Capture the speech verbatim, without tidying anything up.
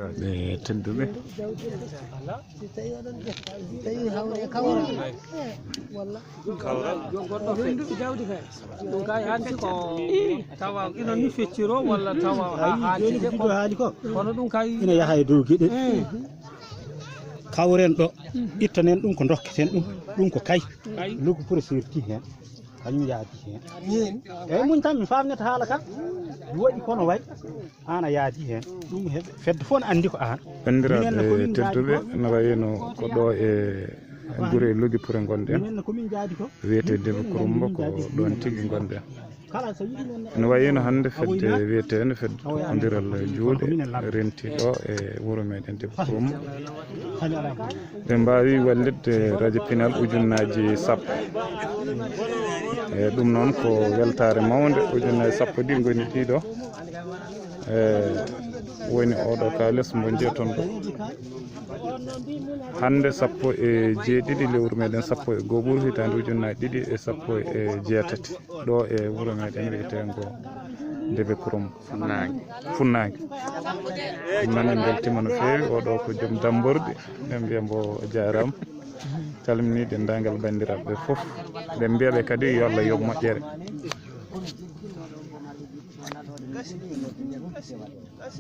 Ɓe tedduɓe. Jawdi, so tawi oɗon ƴetta, so tawi hawre kawral. Walla. Kawral. Yo goɗɗo fe. Jawdi kay. Ɗum kay hanti ko tawa ina ni fecciro walla tawa ha haali de ko. Kono ɗum kay ina yaha e dow geɗe. Kawren ɗo, ittanen ɗum ko dokketen ɗum. Ɗum ko kay. Kay. Logu procédure ti hen. Kañum yaadi hen. Eyyi, mun tan mi famnata haala ka. Mi waɗi kono way. An a yaadi hen. Ɗum he fedde fof ne anndi ko an. Banndiraaɓe tedduɓe, no wayno ko ɗo e gure Logi Pure ngonɗen. Minen ne ko min jaadi ko. Wiyetee Debe Kurumba, ko ɗon tigi ngonɗen. Kala so yiɗi men ne. No wayno hannde fedde wiyeteende fedde kokkondiral juuɗe renti ɗo e wuro meɗen Debe Kurumba. Ɓe mbaawi wallitde radio Pinal ujunnaaji sappo. E ɗum noon ko weltaare mawnde, ujunnaaji sappo ɗi ngoni ɗiɗo. E woni oɗo kaalis mbo njiyaton ɗo. Hannde sappo e jeeɗiɗi lewru meɗen sappo e go'oɓuru hitaande ujunnaaji ɗiɗi e sappo e jeetati. Ɗo e wuro meɗen wiyeteengo Debe Kurum. Funnaange. Funnaange. Ɗum noon en mbeltiima no feewi. Oɗo ko joom damborɗi. En mbiya mbo jaaraama. Calmini denndaangal banndiraaɓe fof. Ɓe mbiya ɓe kadi yo Allah yoɓ moƴƴere.